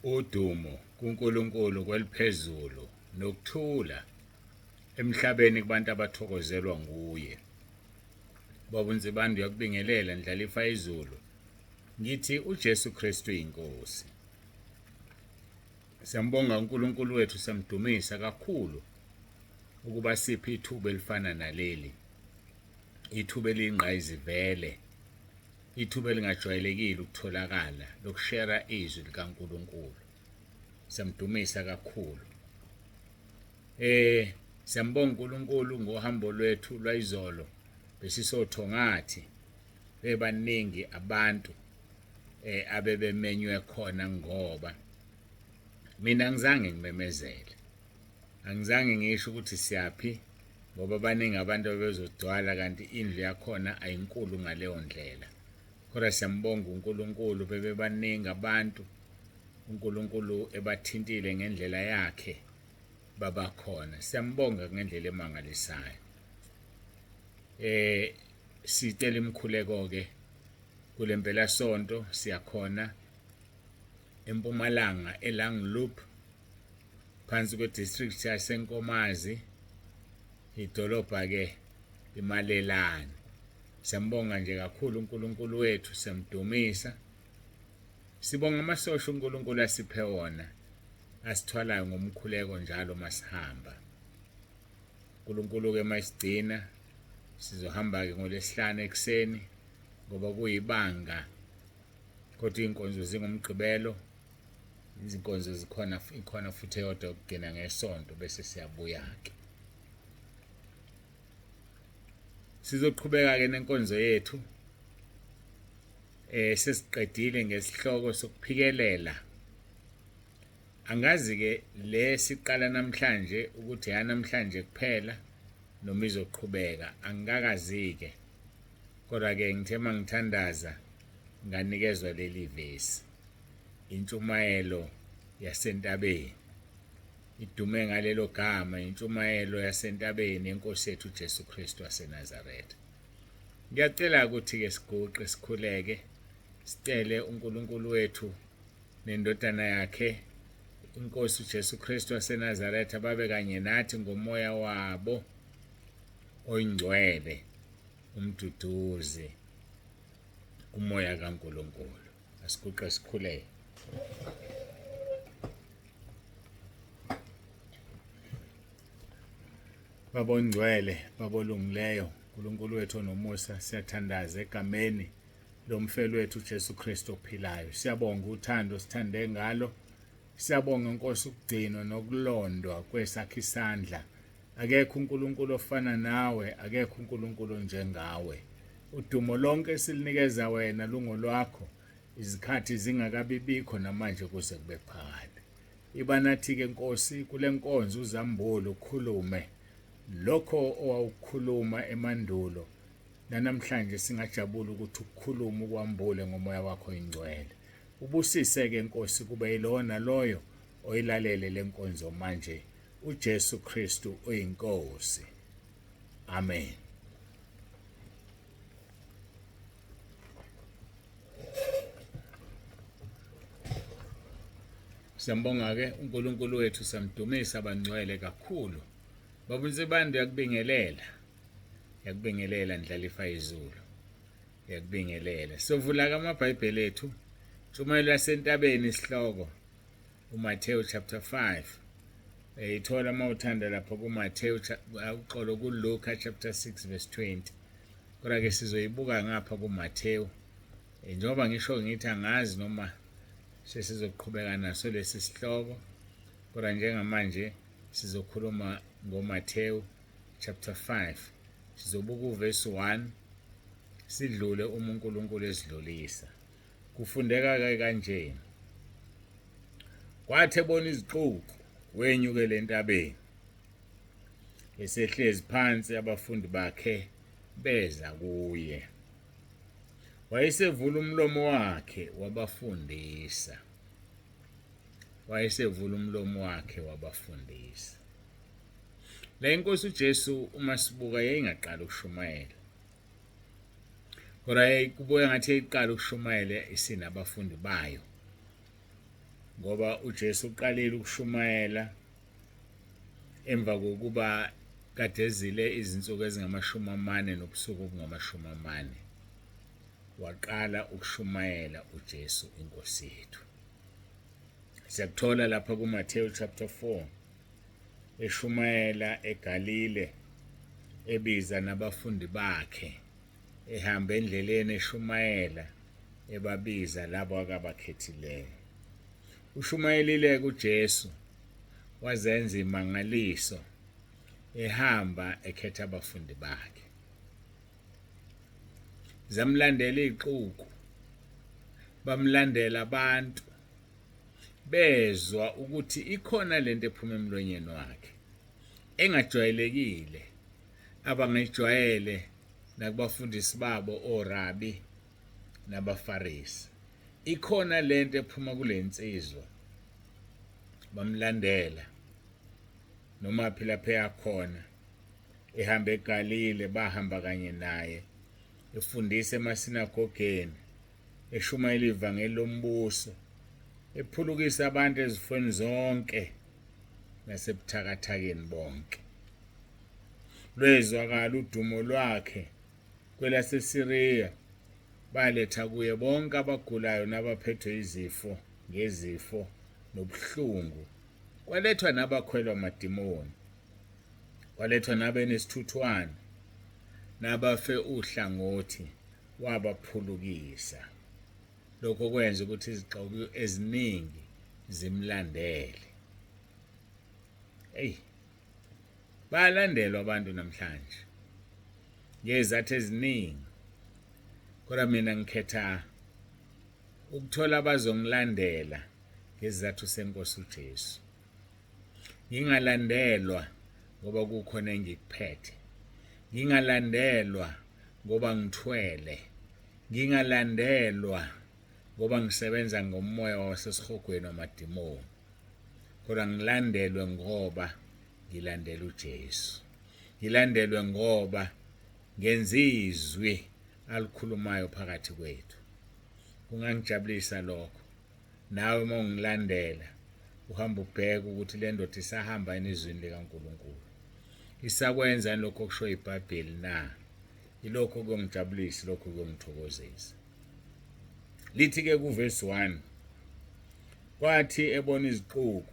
Udumo kuNkulunkulu kweliphezulu nokuthula emhlabeni kubantu abathokozelwa nguye. Baba uNzibande uyakubingelela ndlalifa izulu. Ngithi uJesu Kristu inkosi. Siyambonga uNkulunkulu wethu siyamdumisa kakhulu ukuba siphe ithuba elifana naleli. Ithuba eliyingqayizivele. Ithuba elingajwayelekile ukutholakala lokushera izwi likaNkulunkulu. Siyamdumisa kakhulu. Eh siyambonga uNkulunkulu ngohambo lwethu lwayizolo besisothongathi bebaningi abantu eh abebemenywe khona ngoba mina ngizange ngimemezele angizange ngisho ukuthi siyaphi ngoba baningi abantu abebezogcwala kanti indlu yakhona ayinkulu ngaleyo ndlela kodwa siyambonga uNkulunkulu bebebaningi abantu uNkulunkulu ebathintile ngendlela yakhe babakhona siyambonga ngendlela emangalisayo eh sicela imikhuleko ke kulempela sonto siyakhona empumalanga eLangloop phansi kwe-district yaseNkomazi idolobha ke iMalelane siyambonga nje kakhulu uNkulunkulu wethu siyamdumisa sibonga amasosha uNkulunkulu asiphe wona asithwalayo ngomkhuleko njalo masihamba uNkulunkulu ke masigcina sizohamba ke ngolesihlanu ekuseni ngoba kuyibanga kodwa iy'nkonzo zingumgqibelo izinkonzo zikhona ikhona futhi eyodwa yokugcina ngesonto bese siyabuya-ke sizoqhubeka-ke nenkonzo yethu eh sesiqedile ngesihloko sokuphikelela angazi ke le siqala namhlanje ukuthi ya namhlanje kuphela noma izoqhubeka angikakazi ke kodwa ke ngithe mangithandaza nganikezwa leli vesi intshumayelo yasentabeni idume ngalelo gama intshumayelo yasentabeni yenkosi yethu uJesu Kristu waseNazaretha ngiyacela ukuthi ke siguqe sikhuleke sicele uNkulunkulu wethu nendodana yakhe inkosi uJesu Kristu waseNazaretha babe kanye nathi ngomoya wabo oyingcwele umduduzi umoya kaNkulunkulu asiguqe sikhuleke Baba ongcwele baba olungileyo uNkulunkulu wethu onomusa siyathandaza egameni lomfeli wethu uJesu Kristu ophilayo siyabonga uthando sithande ngalo siyabonga Nkosi ukugcinwa nokulondwa kwesakhe isandla Akekho uNkulunkulu ofana nawe, akekho uNkulunkulu onjengawe. Udumo lonke esilunikeza wena lungolwakho, izikhathi zingakabibikho namanje kuze kube phakade. Iba nathi-ke Nkosi kule nkonzo uzambule ukhulume lokho owawukhuluma emandulo nanamhlanje singajabula ukuthi ukukhuluma ukwambule ngomoya wakho ingcwele. Ubusise-ke Nkosi kube yilowo naloyo oyilalele le nkonzo manje uJesu Kristu uyiNkosi. Amen. Siyambonga ke uNkulunkulu wethu samdumisa abangcwele kakhulu. Baba uNsibande yakubingelela. Yakubingelela ndlalifa izulu. Yakubingelela. Sovula ke amaBhayibheli ethu. Tshumayelo yasentabeni isihloko. uMathewu chapter 5 uyayithola uma uthanda lapho kuMathewu uxolo kuLuka chapter 6 verse 20 kodwa ke sizoyibuka ngapha kuMathewu eh, njengoba ngisho ngithi angazi noma sesizoqhubeka naso lesi sihloko kodwa njengamanje sizokhuluma ngoMathewu chapter 5 sizobuka uvesi 1 sidlule uma uNkulunkulu esidlulisa Kufundeka ke kanjena. Kwathi ebona izixuku wenyukela entabeni. Esehlezi phansi abafundi bakhe beza kuye. Wayesevula umlomo wakhe wabafundisa. Wayesevula umlomo wakhe wabafundisa. Le nkosi uJesu uma sibuka yayingaqali ukushumayela. Kodwa kubuye ngathi iqala ukushumayela isinabafundi bayo. Ngoba uJesu uqalile ukushumayela emva kokuba kade ezile izinsuku ezingama-40 nobusuku obungama-40, waqala ukushumayela uJesu inkosi yethu. Siyakuthola lapha kuMathewu chapter 4 eshumayela eGalile, ebiza nabafundi bakhe, ehamba endleleni eshumayela, ebabiza labo akabakhethileyo. Ushumayelile kuJesu, wazenza imangaliso ehamba ekhetha abafundi bakhe. Zamlandela ixuku, bamlandela abantu, bezwa ukuthi ikhona lento ephuma emlonyeni wakhe engajwayelekile, abangayijwayele nakubafundisi babo orabi nabaFarisi. Ikhona lento ephuma kule nsizwa, bamlandela noma phi lapho eyakhona, ehamba eGalile bahamba kanye naye, efundisa emasinagogeni, eshumayela ivangeli lombuso, ephulukisa abantu ezifweni zonke nasebuthakathakeni bonke. Lwezwakala udumo lwakhe kwelaseSiriya, baletha kuye bonke abagulayo nabaphethwe izifo ngezifo nobuhlungu, kwalethwa nabakhwelwa amadimoni, kwalethwa nabenesithuthwane, nabafe uhlangothi, wabaphulukisa. Lokho kwenza ukuthi izixuku eziningi zimlandele. Eyi, bayalandelwa abantu namhlanje ngezathu eziningi, kodwa mina ngikhetha ukuthola abazongilandela ngesizathu senkosi uJesu. Ngingalandelwa ngoba kukhona engikuphethe, ngingalandelwa ngoba ngithwele, ngingalandelwa ngoba ngisebenza ngomoya wasesihogweni wamadimoni, kodwa ngilandelwe ngoba ngilandela uJesu, ngilandelwe ngoba ngenza izwi alikhulumayo phakathi kwethu. Kungangijabulisa lokho. Nawe uma ungilandela uhamba ubheke ukuthi le ndoda isahamba yini ezwini likaNkulunkulu, isakwenza lokho okusho iBhayibheli na? Ilokho kuyongijabulisa, lokho kuyongithokozisa. Lithi-ke kuvesi 1, kwathi ebona izixuku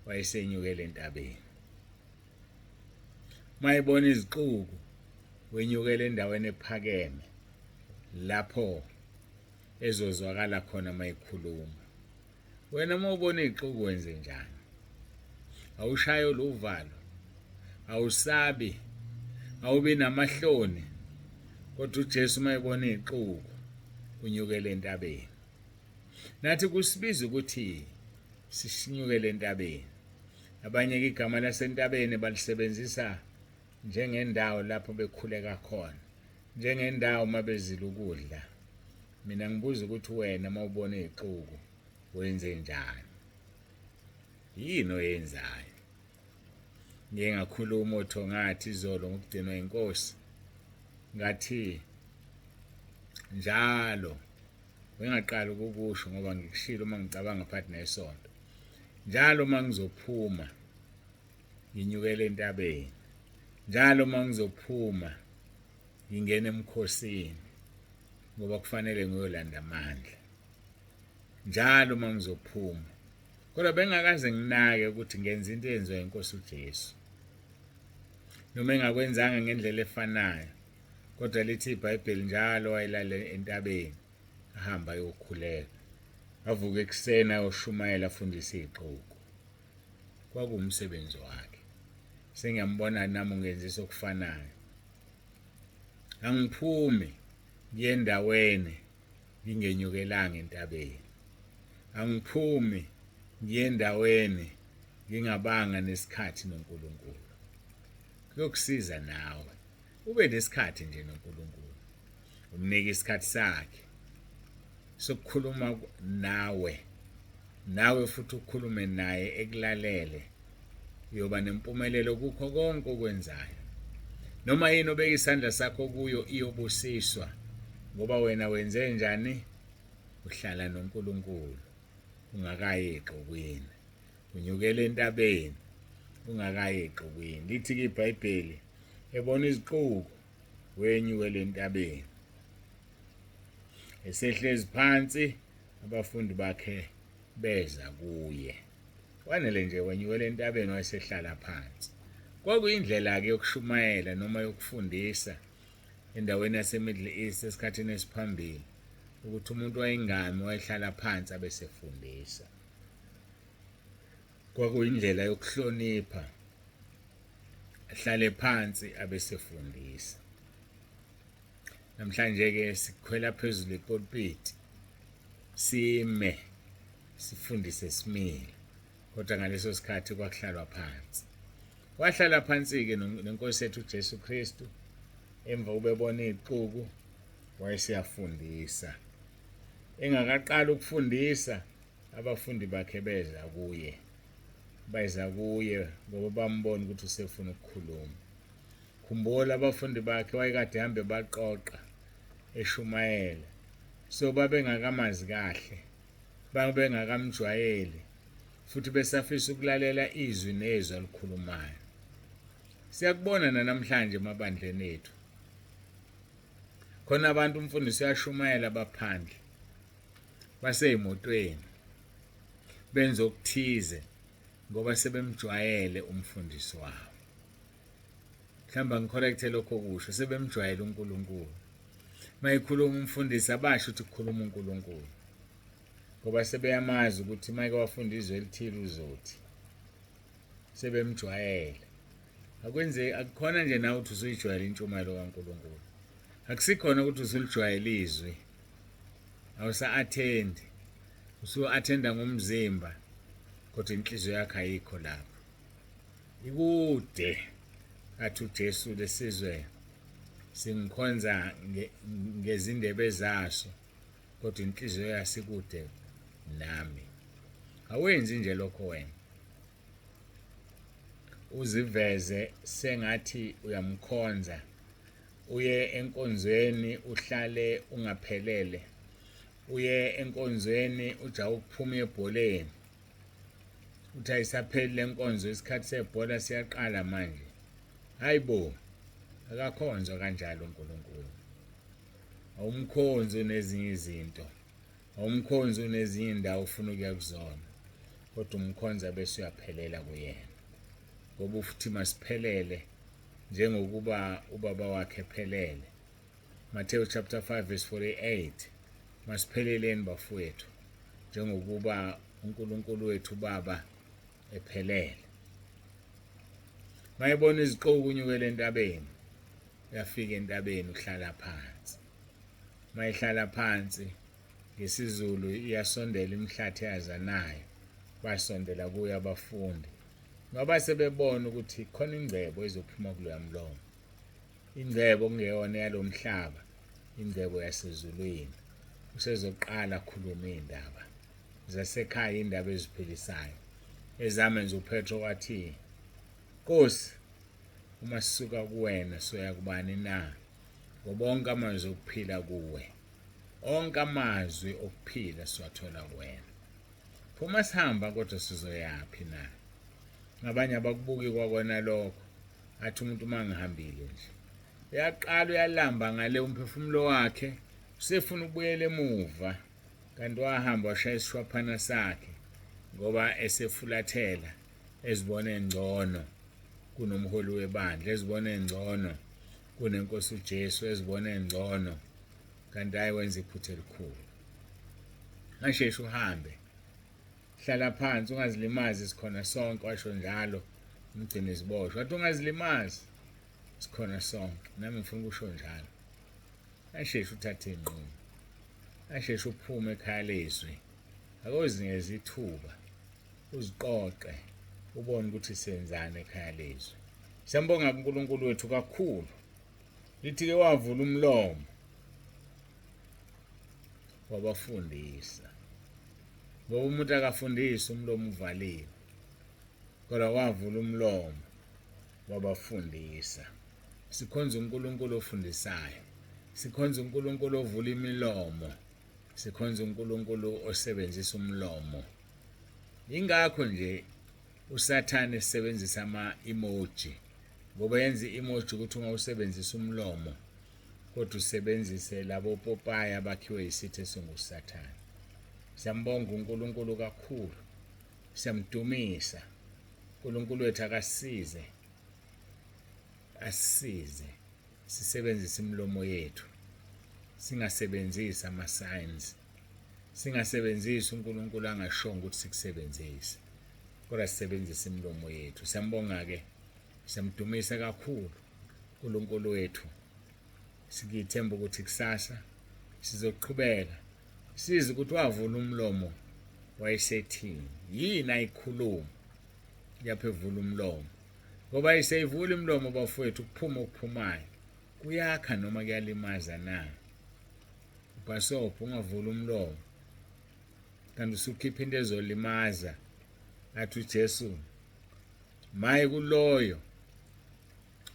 wayesenyukela entabeni. Mayebona izixuku wenyukela endaweni ephakeme lapho ezozwakala khona mayikhuluma. Wena uma ubona ixuku wenze njani? Awushaye oluvalo, awusabi, awubi namahloni. Kodwa uJesu uma ebona ixuku unyukela entabeni. Nathi kusibiza ukuthi sisinyukele entabeni. Abanye-ke igama lasentabeni balisebenzisa njengendawo lapho bekhuleka khona, njengendawo uma bezila ukudla. Mina ngibuza ukuthi wena uma ubona ixuku wenze njani? Yini oyenzayo? Ngike ngakhuluma othongathi izolo ngokugcinwa inkosi, ngathi njalo ngingaqali ukukusho ngoba ngikushilo uma ngicabanga phakathi nesonto, njalo uma ngizophuma nginyukela entabeni, njalo uma ngizophuma ngingena emkhosini ngoba kufanele ngiyolanda amandla, njalo uma ngizophuma. Kodwa bengakaze nginake ukuthi ngenza into eyenziwa inkosi uJesu, noma engakwenzanga ngendlela efanayo, kodwa lithi iBhayibheli njalo wayelale entabeni ahamba ayokhuleka, avuke ekuseni ayoshumayela afundise ixuku. Kwakuwumsebenzi wakhe. Sengiyambona nami ungenzisa okufanayo. Angiphumi ngiye endaweni ngingenyukelanga entabeni, angiphumi ngiye endaweni ngingabanga nesikhathi noNkulunkulu. Kuyokusiza nawe ube nesikhathi nje noNkulunkulu, umnike isikhathi sakhe sokukhuluma nawe, nawe futhi ukhulume naye ekulalele. Uyoba nempumelelo kukho konke okwenzayo. Noma yini obeka isandla sakho kuyo iyobusiswa, ngoba wena wenze njani? Uhlala noNkulunkulu. ungakayi exukwini, unyukela entabeni ungakayi exukwini. Lithi-ke iBhayibheli, ebona izixuku wenyukela entabeni. Esehlezi phansi, abafundi bakhe beza kuye. Kwanele nje wenyukela entabeni wayesehlala phansi. Kwakuyindlela-ke yokushumayela noma yokufundisa endaweni yaseMiddle East esikhathini esiphambili, ukuthi umuntu wayengami wayehlala phansi abesefundisa. Kwakuyindlela yokuhlonipha, ahlale phansi abesefundisa. Namhlanje-ke sikhwela phezulu epulpiti, sime sifundise simile, kodwa ngaleso sikhathi kwakuhlalwa phansi. Wahlala phansi-ke nenkosi yethu uJesu Kristu, emva ubebona iy'xuku wayeseyafundisa. Engakaqali ukufundisa, abafundi bakhe beza kuye, beza kuye ngoba bambona ukuthi usefuna ukukhuluma. Khumbula, abafundi bakhe wayekade ehambe baqoqa eshumayela, so babengakamazi kahle, babengakamjwayeli, futhi besafisa ukulalela izwi nezwi alikhulumayo. Siyakubona nanamhlanje emabandleni ethu, khona abantu umfundisi uyashumayela baphandle, basey'motweni benza okuthize ngoba sebemjwayele umfundisi wabo. Mhlawumbe angicorrecte lokho kusho, sebemjwayele uNkulunkulu. Mayikhuluma umfundisi abasho ukuthi kukhuluma uNkulunkulu, ngoba sebeyamazi ukuthi mayike wafunda izwi elithile uzothi, sebemjwayele. Akwenzeki, akukhona nje nawe ukuthi usuyijwayele intshumayelo kaNkulunkulu, akusikhona ukuthi usulijwayele izwi, awusa-athendi, usu-athenda ngomzimba kodwa inhliziyo yakho ayikho lapho, ikude. Athi uJesu, lesizwe singikhonza ngezindebe zaso, kodwa inhliziyo yasikude nami. Awenzi nje lokho wena, uziveze sengathi uyamkhonza, uye enkonzweni uhlale ungaphelele, uye enkonzweni ujaha ukuphuma ebholeni, uthi ayisapheli lenkonzo, isikhathi sebhola siyaqala manje. Hayibo, akakhonzwa kanjalo uNkulunkulu. Awumkhonzi unezinye izinto, awumkhonzi unezinye indawo ufuna ukuya kuzona, kodwa umkhonza bese uyaphelela kuyena, ngoba ufuthi masiphelele njengokuba ubaba wakhe ephelele. Matthew chapter 5 verse 48. Masipheleleni bafowethu, njengokuba uNkulunkulu wethu Baba ephelele. Mayebona izixuku unyukela entabeni, uyafika entabeni uhlala phansi. Mayihlala phansi ngesiZulu iyasondela imihlathi eyazanayo, basondela kuyo abafundi ngoba sebebona ukuthi khona ingcebo ezophuma kuloya mlomo, ingcebo kungeyona yalomhlaba, ingcebo yasezulwini. Usezoqala khuluma indaba zasekhaya, indaba eziphilisayo, ezamenza uPetro wathi, Nkosi, uma sisuka kuwena soya kubani na? Ngoba onke amazwi okuphila kuwe, onke amazwi okuphila siwathola kuwena. Phuma sihamba, kodwa sizoyaphi na? Abanye abakubuki kwakona lokho, athi umuntu uma ngihambile nje, uyaqala uyalamba ngale, umphefumulo wakhe usefuna ukubuyela emuva, kanti wahamba washaya isishwaphana sakhe ngoba esefulathela, ezibone ngcono kunomholi webandla, ezibone ngcono kunenkosi uJesu, ezibone ngcono, kanti hayi, wenza iphutha elikhulu. Ngasheshe uhambe, hlala phansi, ungazilimazi, sikhona sonke. Washo njalo umgcini iziboshwa, wathi ungazilimazi, sikhona sonke. Nami ngifuna ukusho njalo, asheshe uthathe inqumo, asheshe uphume ekhaya lezwi, akozinikeza ithuba, uziqoqe, ubone ukuthi senzani ekhaya lezwi. Siyambonga kuNkulunkulu wethu kakhulu. Lithi-ke wavula umlomo wabafundisa, ngoba umuntu akafundisi umlomo uvaliwe, kodwa wavula umlomo wabafundisa. Sikhonza uNkulunkulu ofundisayo, sikhonza uNkulunkulu ovula imilomo, sikhonza uNkulunkulu osebenzisa umlomo. Ingakho nje uSathane esebenzisa ama-emoji, ngoba yenza i-emoji ukuthi ungawusebenzisa umlomo kodwa usebenzise labo popayi abakhiwe yisitha esinguSathane. Siyambonga uNkulunkulu kakhulu, siyamdumisa uNkulunkulu wethu. Akasize, asisize sisebenzise imilomo yethu, singasebenzisi ama-signs, singasebenzisi uNkulunkulu angashongo ukuthi sikusebenzise, kodwa sisebenzise imilomo yethu. Siyambonga-ke, siyamdumisa kakhulu uNkulunkulu wethu. Sikithemba ukuthi kusasa sizoqhubeka size ukuthi wavula umlomo wayesethini, yini ayikhuluma lapho evula umlomo, ngoba iseyivula imilomo bafowethu, kuphuma okuphumayo kuyakha noma kuyalimaza na? Ubhasobho ungavula umlomo kanti usukhipha into ezolimaza. Athi uJesu, maye kuloyo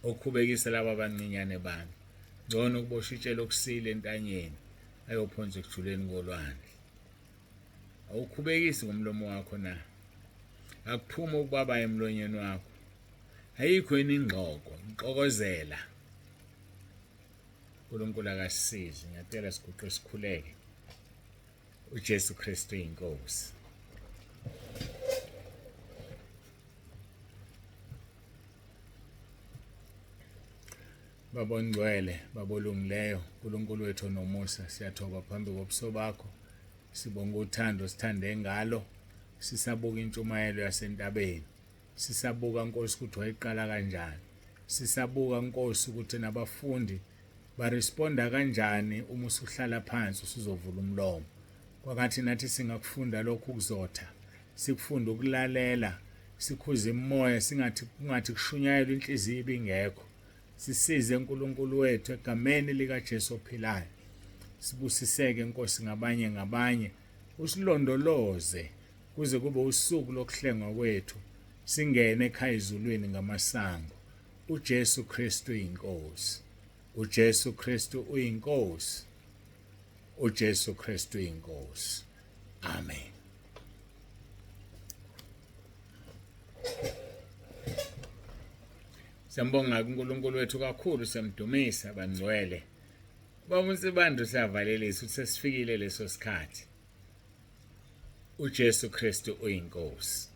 okhubekisa laba abancinyane bami, ngcono ukuboshwa itshe lokusila entanyeni ayophonswa ekujuleni kolwandle. Awukhubekisi ngomlomo wakho na? Akuphuma ukubaba emlonyeni wakho. Ayikho yini ingxoko, inxokozela? uNkulunkulu akasisize. Ngiyacela siguqe sikhuleke. uJesu Kristu inkosi. Baba ongcwele, Baba olungileyo, uNkulunkulu wethu onomusa, siyathoba phambi kobuso bakho. Sibonga uthando sithande ngalo. Sisabuka intshumayelo yasentabeni. Sisabuka Nkosi ukuthi wayiqala kanjani. Sisabuka Nkosi ukuthi nabafundi baresponda kanjani uma usuhlala phansi usuzovula umlomo. Kwakathi nathi singakufunda lokhu ukuzotha, sikufunda ukulalela, sikhuze imimoya, singathi kungathi kushunyayelwa inhliziyo ibingekho. Sisize uNkulunkulu wethu egameni likaJesu ophilayo. Sibusiseke Nkosi ngabanye ngabanye, usilondoloze kuze kube usuku lokuhlengwa kwethu, singene ekhaya ezulwini ngamasango. uJesu Kristu uyinkosi. uJesu Kristu uyinkosi. uJesu Kristu uyinkosi. Amen. Siyambonga uNkulunkulu wethu kakhulu, siyamdumisa bangcwele. Baba uNsibande usiyavalelisa ukuthi sesifikile leso sikhathi. uJesu Kristu uyinkosi.